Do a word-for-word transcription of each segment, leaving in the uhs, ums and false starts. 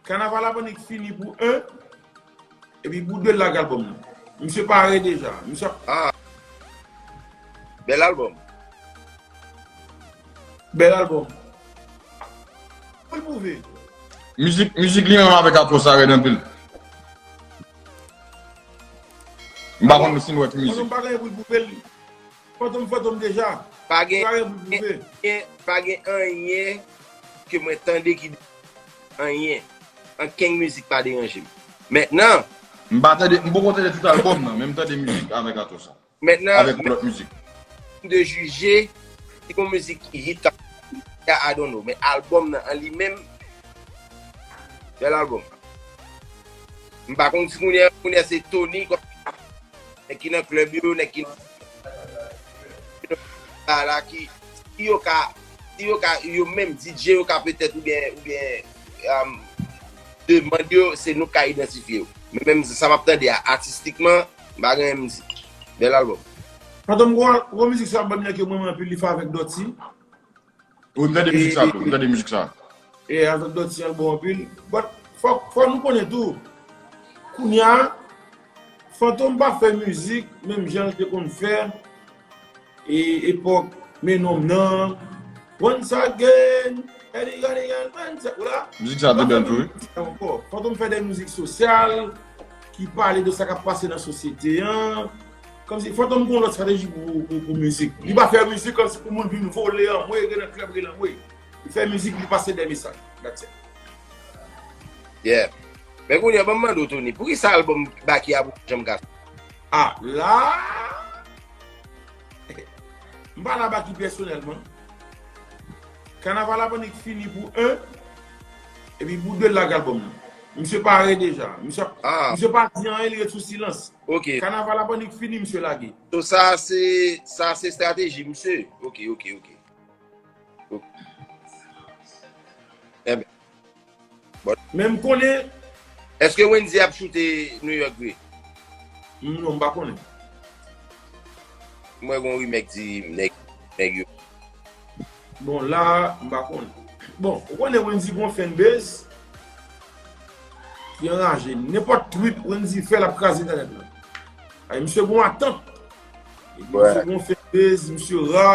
Kanaval ap annik fini pou en, epi pou de l lage albòm nan. Misye pare deja. Misye ap Ah, bèl albòm. Bèl albòm. Pou l pwouve. Mizik, mizik li menm avèk Atwòs sa rèd anpil. M pa konn si n wè ki mizik. Fantom pa gen pou l pwouve l. Fantom, Fantom deja. Pa gen, pa gen pou l pwouve. Pa gen anyen ke mwen tande ki anyen. Ankenn mizik pa deranje m. Mentnan, M pa tande, m poko tande tout albòm nan, men m tande mizik avèk Atwòs sa. Mentnan, avèk lòt mizik. De jije, si gon mizik ki hit, I don't know. Men albòm nan an li menm, bèl albòm. M pa konn si kounye a, kounye a se Tony, kòm nèg ki nan klèb yo, nèg ki nan la, la ki, si yo ka, si yo ka, yo menm, D J yo ka petèt, oubyen, oubyen, um, demande yo, se nou k ka idantifye yo. Men menm sa m ap tande a, atistikman, m pa gen anyen m di. Bèl albòm. Fantom, gon, gon mizik sou albòm nan ke mwen renmen anpil, li fè avèk Dutty. Wi, m tande mizik sa tou, m tande mizik sa. E avèk Dutty an bon anpil. But fò, fò nou konnen tou, kounye a, Fantom pa fè mizik menm jan l te konn fè e epòk Men Nonm nan, Once Again, Eddie Gadigan, Once Again, ou la? Mizik sa te bèl tou, wi. Ankò, Fantom fè de mizik sosyal ki pale de sa k ap pase nan sosyete an. Kòmsi Fantom gon lòt estrateji pou, pou, pou mizik. Li pa fè mizik kòmsi pou moun vin vole anmwe, rele nan klèb, rele anmwe. Li fè mizik, li pase de mesaj. That's it. Yeah. Men kounye a, ban m mande w, Tony, poukisa albòm Baky a poko janm ka soti? Ah, la! M pale a Baky pèsonèlman. Kanaval la pa annik fini pou en, epi pou de l lage albòm nan. Misye pare deja. Misye, ah. Misye pa di anyen, li ret sou silans. Ok. Kanaval la pa annik fini, misye lage. So sa se, sa se estrateji misye. Ok, ok, ok. Ok. Enben. Men m konnen. Èske Wendy ap choute New York vre? Non, m pa konnen. M wè gon rimè k di nèg, nèg yo. Bon, la, m pa konnen. Bon, ou konnen Wendy gon fanbase ki anraje. Nenpòt tweet Wendy fè, l ap kraze entènèt la. Ay, misye gon atant. Misye gon fanbase, misye ra,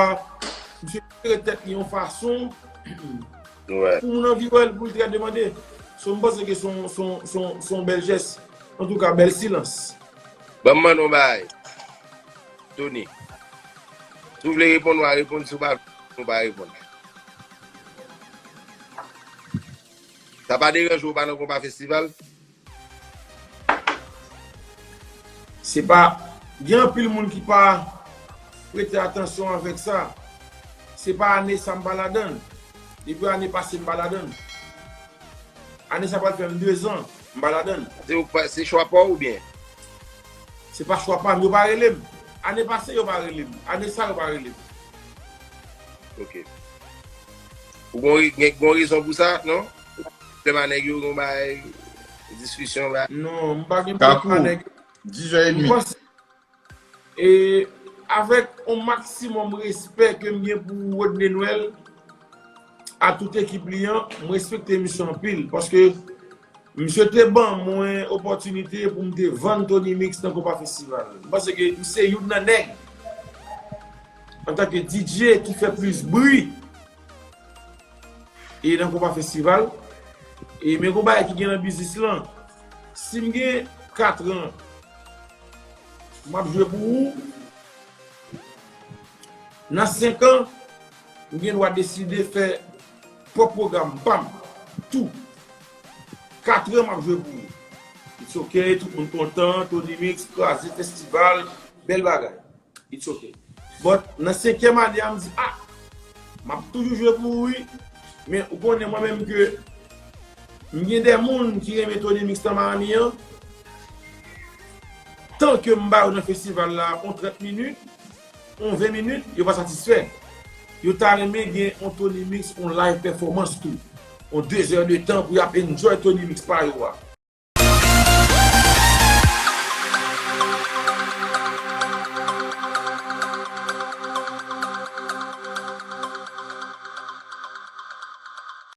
misye jere tèt li yon fason pou moun anvi wè l, pou l te ka demande. So, m panse ke se yon, se yon, se yon, se yon bèl jès. Antouka, bèl silans. Ban m mande w yon bagay, Tony. Si w vle reponn, w a reponn. Si w pa vle reponn, w pa reponn. Sa pa deranje w pa nan Konpa Festival? Se pa, gen anpil moun ki pa prete atansyon avèk sa. Se pa ane sa m pa ladan l. Depi ane pase m pa ladan l. Ane sa pral fè m dezan m pa ladan l. Se, se chwa pa w oubyen? Se pa chwa pa m, yo pa rele m. Ane pase yo pa rele m. Ane sa yo pa rele m. Ok. Ou gon, gen, gon rezon pou sa, non? Pèman nèg yo gon bagay, diskisyon la. Non, m pa gen pwoblèm ak nèg yo. Dizè edmi. E avèk yon maksimòm respè ke m gen pou Rodney Noël, a tout ekip li an, m respekte misye anpil. Paske misye te ban mwen opòtinite pou m te vann Tony Mix nan Konpa Festival. M panse ke m se youn nan nèg, antanke D J, ki fè plis bri e nan Konpa Festival. E men gon bagay ki gen nan biznis lan. Si m gen kat an, m ap jwe pou ou. Nan senk an, m gen dwa deside fè pwòp pwogram pa m tou. Kat an, m ap jwe pou ou. It's ok, tout moun kontan, Tony Mix, kraze festival, bèl bagay. It's ok. But nan senkyèm ane a, m di, ah, m ap toujou jwe pou ou, wi. Men ou konnen mwen menm ke m gen de moun ki renmen Tony Mix nan Miami an. Tan ke m ba yo nan festival la, yon trant minit, yon ven minit, yo pa satisfè. Yo ta renmen gen yon Tony Mix, yon live performance tou. Yon de zè de tan pou y ap enjoy Tony Mix pa yo a.